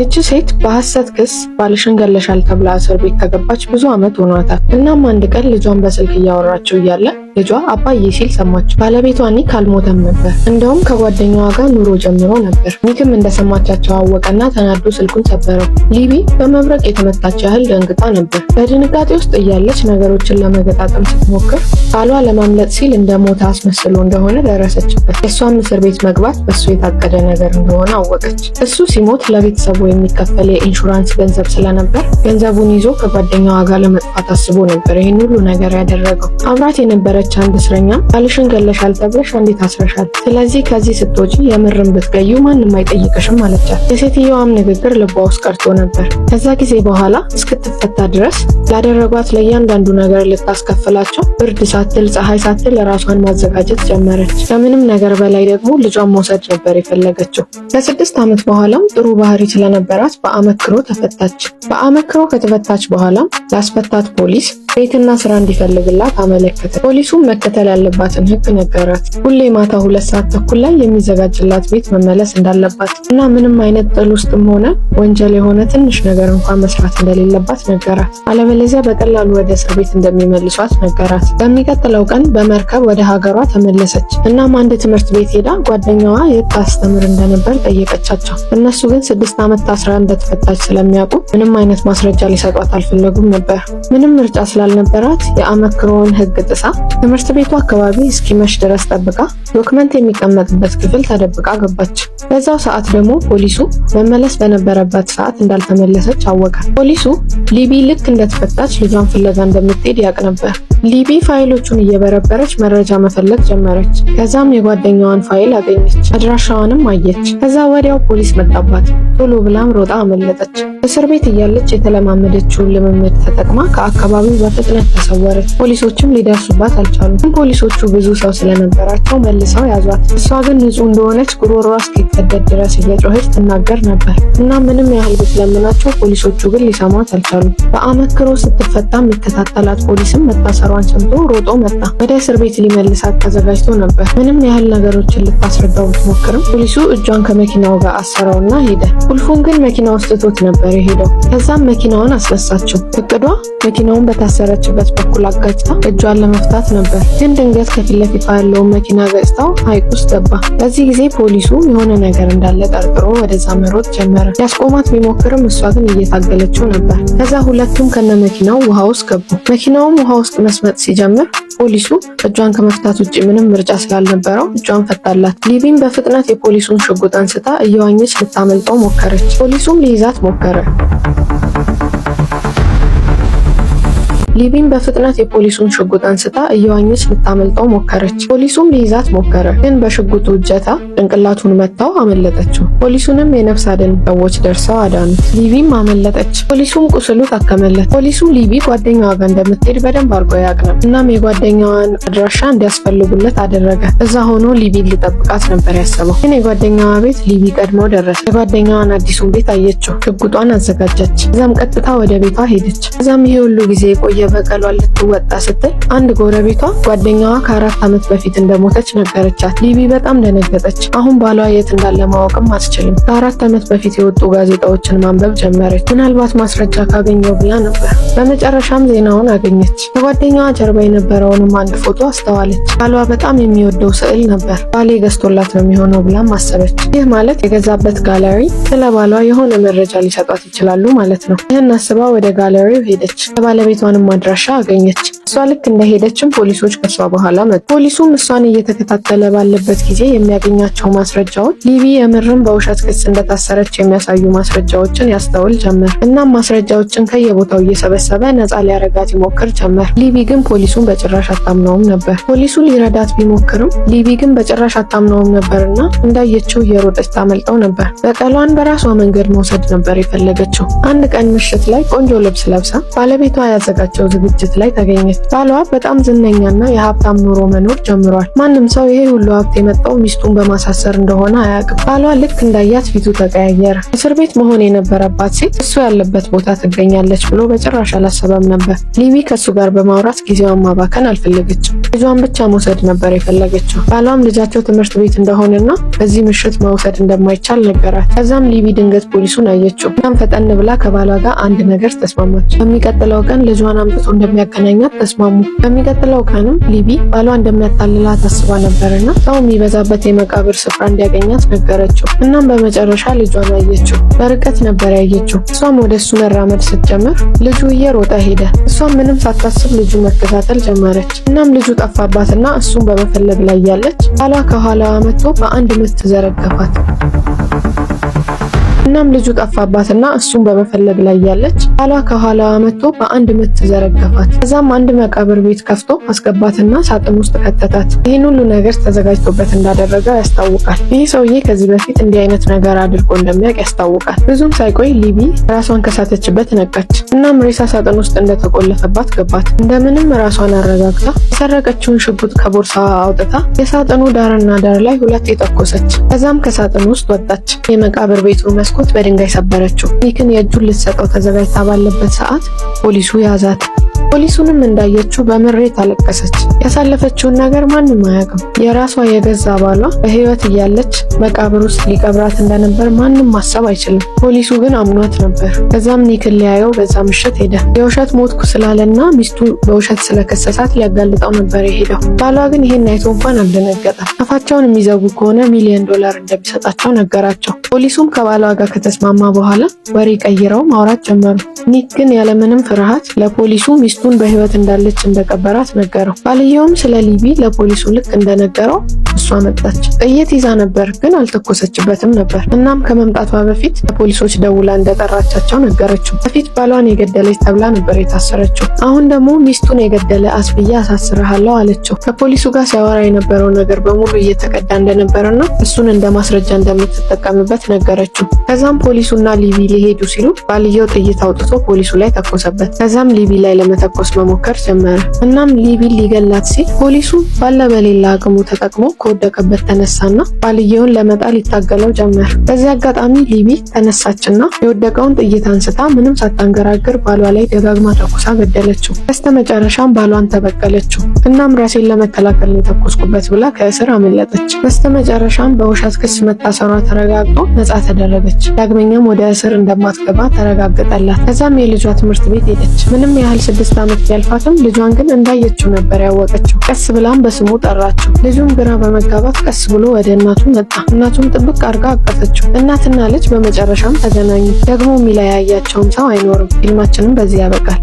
ይቺ ሴት በሐሰት ክስ ባልሽን ገለሻል ተብላ እስር ቤት ከገባች ብዙ ዓመት ሆኗታል። እናም አንድ ቀን ልጇን በስልክ እያወራችው እያለ ልጇ አባዬ ሲል ሰማች። ባለቤቷ ኒክ አልሞተም ነበር። እንደውም ከጓደኛዋ ጋር ኑሮ ጀምሮ ነበር። ኒክም እንደሰማቻቸው አወቀና ተናዶ ስልኩን ሰበረው። ሊቢ በመብረቅ የተመታች ያህል ደንግጣ ነበር። በድንጋጤ ውስጥ እያለች ነገሮችን ለመገጣጠም ስትሞክር ባሏ ለማምለጥ ሲል እንደሞተ አስመስሎ እንደሆነ ደረሰችበት። የእሷም እስር ቤት መግባት በእሱ የታቀደ ነገር እንደሆነ አወቀች። እሱ ሲሞት ለቤተሰቡ የሚከፈል የኢንሹራንስ ገንዘብ ስለነበር ገንዘቡን ይዞ ከጓደኛዋ ጋር ለመጥፋት አስቦ ነበር ይህን ሁሉ ነገር ያደረገው። አብራት የነበረች አንድ እስረኛ ባልሽን ገለሻል ተብለሽ አንዴ ታስረሻል፣ ስለዚህ ከዚህ ስትወጪ የምርም ብትገዪው ማንም አይጠይቅሽም አለቻት። የሴትየዋም ንግግር ልቧ ውስጥ ቀርቶ ነበር። ከዛ ጊዜ በኋላ እስክትፈታ ድረስ ላደረጓት ለእያንዳንዱ ነገር ልታስከፍላቸው ብርድ ሳትል ፀሐይ ሳትል ራሷን ማዘጋጀት ጀመረች። ከምንም ነገር በላይ ደግሞ ልጇን መውሰድ ነበር የፈለገችው። ከ6 ዓመት በኋላም ጥሩ ባህሪ ስለነበራት በአመክሮ ተፈታች። በአመክሮ ከተፈታች በኋላም ላስፈታት ፖሊስ ቤትና ስራ እንዲፈልግላት አመለከተ። ፖሊሱም መከተል ያለባትን ህግ ነገራት። ሁሌ ማታ 2 ሰዓት ተኩል ላይ የሚዘጋጅላት ቤት መመለስ እንዳለባት እና ምንም አይነት ጥል ውስጥም ሆነ ወንጀል የሆነ ትንሽ ነገር እንኳን መስራት እንደሌለባት ነገራት። አለበለዚያ በቀላሉ ወደ እስር ቤት እንደሚመልሷት ነገራት። በሚቀጥለው ቀን በመርከብ ወደ ሀገሯ ተመለሰች። እናም አንድ ትምህርት ቤት ሄዳ ጓደኛዋ የት ታስተምር እንደነበር ጠየቀቻቸው። እነሱ ግን 6 ዓመት ታስራ እንደተፈታች ስለሚያውቁ ምንም አይነት ማስረጃ ሊሰጧት አልፈለጉም ነበር። ምንም ምርጫ ስላልነበራት የአመክሮውን ህግ ጥሳ ትምህርት ቤቱ አካባቢ እስኪመሽ ድረስ ጠብቃ document የሚቀመጥበት ክፍል ተደብቃ ገባች። በዛው ሰዓት ደግሞ ፖሊሱ መመለስ በነበረባት ሰዓት እንዳልተመለሰች አወቀ። ፖሊሱ ሊቢ ልክ እንደተፈታች ልጇን ፍለጋ እንደምትሄድ ያውቅ ነበር። ሊቢ ፋይሎቹን እየበረበረች መረጃ መፈለግ ጀመረች። ከዛም የጓደኛዋን ፋይል አገኘች፣ አድራሻዋንም አየች። ከዛ ወዲያው ፖሊስ መጣባት። ቶሎ ብላም ሮጣ አመለጠች። እስር ቤት እያለች የተለማመደችውን ልምምድ ተጠቅማ ከአካባቢው በፍጥነት ተሰወረች። ፖሊሶችም ሊደርሱባት አልቻሉም። ፖሊሶቹ ብዙ ሰው ስለነበራቸው መልሰው ያዟት። እሷ ግን ንጹሕ እንደሆነች ጉሮሯ እስኪቀደድ ድረስ እየጮኸች ትናገር ነበር እና ምንም ያህል ብትለምናቸው ፖሊሶቹ ግን ሊሰሟት አልቻሉም። በአመክሮ ስትፈታ የሚከታተላት ፖሊስም መታሰሯን ሰምቶ ሮጦ መጣ። ወደ እስር ቤት ሊመልሳት ተዘጋጅቶ ነበር። ምንም ያህል ነገሮችን ልታስረዳው ብትሞክርም ፖሊሱ እጇን ከመኪናው ጋር አሰረውና ሄደ። ቁልፉን ግን መኪና ውስጥ ትቶት ነበር የሄደው። ከዛም መኪናውን አስነሳችው። እቅዷ መኪናውን በታሰረችበት በኩል አጋጭታ እጇን ለመፍታት ነበር። ግን ድንገት ከፊት ለፊቷ ያለውን መኪና ገጭታው ሐይቅ ውስጥ ገባ። በዚህ ጊዜ ፖሊሱ የሆነ ነገር እንዳለ ጠርጥሮ ወደዛ መሮጥ ጀመረ። ሊያስቆማት ቢሞክርም እሷ ግን እየታገለችው ነበር። ከዛ ሁለቱም ከነ መኪናው ውሃ ውስጥ ገቡ። መኪናውም ውሃ ውስጥ መስመጥ ሲጀምር ፖሊሱ እጇን ከመፍታት ውጭ ምንም ምርጫ ስላልነበረው እጇን ፈታላት። ሊቢም በፍጥነት የፖሊሱን ሽጉጥ አንስታ እየዋኘች ልታመልጠው ሞከረች። ፖሊሱም ሊይዛት ሞከረ። ሊቢም በፍጥነት የፖሊሱን ሽጉጥ አንስታ እየዋኘች ልታመልጠው ሞከረች። ፖሊሱም ሊይዛት ሞከረ፣ ግን በሽጉጡ እጀታ ጭንቅላቱን መታው፣ አመለጠችው። ፖሊሱንም የነፍስ አድን ሰዎች ደርሰው አዳኑት። ሊቢም አመለጠች። ፖሊሱም ቁስሉ ታከመለት። ፖሊሱ ሊቢ ጓደኛዋ ጋር እንደምትሄድ በደንብ አድርጎ ያውቅ ነበር። እናም የጓደኛዋን አድራሻ እንዲያስፈልጉለት አደረገ። እዛ ሆኖ ሊቢን ሊጠብቃት ነበር ያሰበው። ግን የጓደኛዋ ቤት ሊቢ ቀድመው ደረሰ። የጓደኛዋን አዲሱን ቤት አየችው። ሽጉጧን አዘጋጀች። ከዛም ቀጥታ ወደ ቤቷ ሄደች። ከዛም ይሄ ሁሉ ጊዜ የቆየ በቀሏን ልትወጣ ስትል አንድ ጎረቤቷ ጓደኛዋ ከ4 ዓመት በፊት እንደሞተች ነገረቻት። ሊቢ በጣም ደነገጠች። አሁን ባሏ የት እንዳለ ማወቅም አትችልም። ከ4 ዓመት በፊት የወጡ ጋዜጣዎችን ማንበብ ጀመረች። ምናልባት ማስረጃ ካገኘው ብላ ነበር። በመጨረሻም ዜናውን አገኘች። ከጓደኛዋ ጀርባ የነበረውንም አንድ ፎቶ አስተዋለች። ባሏ በጣም የሚወደው ስዕል ነበር። ባሌ ገዝቶላት ነው የሚሆነው ብላም አሰበች። ይህ ማለት የገዛበት ጋለሪ ስለ ባሏ የሆነ መረጃ ሊሰጧት ይችላሉ ማለት ነው። ይህን አስባ ወደ ጋለሪው ሄደች። የባለቤቷንም አድራሻ አገኘች። እሷ ልክ እንደሄደችም ፖሊሶች ከሷ በኋላ መጡ። ፖሊሱም እሷን እየተከታተለ ባለበት ጊዜ የሚያገኛቸው ማስረጃዎች ሊቢ የምርም በውሸት ክስ እንደታሰረች የሚያሳዩ ማስረጃዎችን ያስተውል ጀመር። እናም ማስረጃዎችን ከየቦታው እየሰበሰበ ነፃ ሊያረጋት ይሞክር ጀመር። ሊቢ ግን ፖሊሱን በጭራሽ አታምነውም ነበር። ፖሊሱ ሊረዳት ቢሞክርም ሊቢ ግን በጭራሽ አታምነውም ነበርና እንዳየችው እየሮጠች ታመልጠው ነበር። በቀሏን በራሷ መንገድ መውሰድ ነበር የፈለገችው። አንድ ቀን ምሽት ላይ ቆንጆ ልብስ ለብሳ ባለቤቷ ያዘጋጀው ዝግጅት ላይ ተገኘች። ባሏ በጣም ዝነኛና የሀብታም ኑሮ መኖር ጀምሯል። ማንም ሰው ይሄ ሁሉ ሀብት የመጣው ሚስቱን በማሳሰር እንደሆነ አያውቅም። ባሏ ልክ እንደ እንዳያት ፊቱ ተቀያየረ። እስር ቤት መሆን የነበረባት ሴት እሱ ያለበት ቦታ ትገኛለች ብሎ በጭራሽ አላሰበም ነበር። ሊቢ ከእሱ ጋር በማውራት ጊዜዋን ማባከን አልፈለገችም። ልጇን ብቻ መውሰድ ነበር የፈለገችው። ባሏም ልጃቸው ትምህርት ቤት እንደሆነና በዚህ ምሽት መውሰድ እንደማይቻል ነገራት። ከዛም ሊቢ ድንገት ፖሊሱን አየችው። እናም ፈጠን ብላ ከባሏ ጋር አንድ ነገር ተስማማች። በሚቀጥለው ቀን ልጇን አምጥቶ እንደሚያገናኛት ተስማሙ። በሚቀጥለው ቀንም ሊቢ ባሏ እንደሚያታልላት አስባ ነበርና ሰው የሚበዛበት የመቃብር ስፍራ እንዲያገኛት ነገረችው። እናም በመጨረሻ ልጇን አየችው። በርቀት ነበር ያየችው። እሷም ወደ እሱ መራመድ ስትጀምር ልጁ እየሮጠ ሄደ። እሷም ምንም ሳታስብ ልጁ መከታተል ጀመረች። እናም ልጁ ጠፋባትና እሱን በመፈለግ ላይ ያለች ባሏ ከኋላዋ መጥቶ በአንድ ምት ዘረገፋት። እናም ልጁ ጠፋባትና እሱን በመፈለግ ላይ ያለች ባሏ ከኋላዋ መጥቶ በአንድ ምት ዘረገፋት። ከዛም አንድ መቃብር ቤት ከፍቶ አስገባትና ሳጥን ውስጥ ከተታት። ይህን ሁሉ ነገር ተዘጋጅቶበት እንዳደረገው ያስታውቃል። ይህ ሰውዬ ከዚህ በፊት እንዲህ አይነት ነገር አድርጎ እንደሚያውቅ ያስታውቃል። ብዙም ሳይቆይ ሊቢ ራሷን ከሳተችበት ነቃች። እናም ሬሳ ሳጥን ውስጥ እንደተቆለፈባት ገባት። እንደምንም ራሷን አረጋግታ የሰረቀችውን ሽጉጥ ከቦርሳዋ አውጥታ የሳጥኑ ዳርና ዳር ላይ ሁለቴ ተኮሰች። ከዛም ከሳጥኑ ውስጥ ወጣች። የመቃብር ቤቱን መስኮት በድንጋይ ሰበረችው። ኒክን የእጁን ልትሰጠው ተዘጋጅታ ባለበት ሰዓት ፖሊሱ ያዛት። ፖሊሱንም እንዳየችው በምሬት አለቀሰች። ያሳለፈችውን ነገር ማንም አያውቅም። የራሷ የገዛ ባሏ በሕይወት እያለች መቃብር ውስጥ ሊቀብራት እንደነበር ማንም ማሰብ አይችልም። ፖሊሱ ግን አምኗት ነበር። ከዛም ኒክን ሊያየው በዛ ምሽት ሄደ። የውሸት ሞትኩ ስላለና ሚስቱ በውሸት ስለከሰሳት ሊያጋልጠው ነበር የሄደው። ባሏ ግን ይሄን አይቶ እንኳን አልደነገጠም። አፋቸውን የሚዘጉ ከሆነ 1 ሚሊዮን ዶላር እንደሚሰጣቸው ነገራቸው። ፖሊሱም ከባሏ ጋር ከተስማማ በኋላ ወሬ ቀይረው ማውራት ጀመሩ። ኒክ ግን ያለምንም ፍርሃት ለፖሊሱ ሚስቱን በህይወት እንዳለች እንደቀበራት ነገረው። ባልየውም ስለ ሊቢ ለፖሊሱ ልክ እንደነገረው እሷ መጣች። ጥይት ይዛ ነበር፣ ግን አልተኮሰችበትም ነበር። እናም ከመምጣቷ በፊት ለፖሊሶች ደውላ እንደጠራቻቸው ነገረችው። በፊት ባሏን የገደለች ተብላ ነበር የታሰረችው። አሁን ደግሞ ሚስቱን የገደለ አስብዬ አሳስርሃለሁ አለችው። ከፖሊሱ ጋር ሲያወራ የነበረው ነገር በሙሉ እየተቀዳ እንደነበረና እሱን እንደ ማስረጃ እንደምትጠቀምበት ነገረችው። ከዛም ፖሊሱና ሊቢ ሊሄዱ ሲሉ ባልየው ጥይት አውጥቶ ፖሊሱ ላይ ተኮሰበት። ከዛም ሊቢ ላይ ለመተኮስ መሞከር ጀመረ። እናም ሊቢ ሊገላት ሲል ፖሊሱ ባለ በሌላ አቅሙ ተጠቅሞ ከወደቀበት ተነሳና ባልየውን ለመጣል ይታገለው ጀመር። በዚህ አጋጣሚ ሊቢ ተነሳችና የወደቀውን ጥይት አንስታ ምንም ሳታንገራግር ባሏ ላይ ደጋግማ ተኩሳ ገደለችው። በስተመጨረሻም ባሏን ተበቀለችው። እናም ራሴን ለመከላከል ነው የተኮስኩበት ብላ ከእስር አመለጠች። በስተመጨረሻም በውሸት ክስ መታሰሯ ተረጋግጦ ነጻ ተደረገች። ዳግመኛም ወደ እስር እንደማትገባ ተረጋገጠላት። ከዛም የልጇ ትምህርት ቤት ሄደች። ምንም ያህል 6 ዓመት ቢያልፋትም ልጇን ግን እንዳየችው ነበር ያወቀችው። ቀስ ብላም በስሙ ጠራችው። ልጁም ግራ በመጋባት ቀስ ብሎ ወደ እናቱ መጣ። እናቱም ጥብቅ አድርጋ አቀፈችው። እናትና ልጅ በመጨረሻም ተገናኙ። ደግሞ የሚለያያቸውም ሰው አይኖርም። ፊልማችንም በዚህ ያበቃል።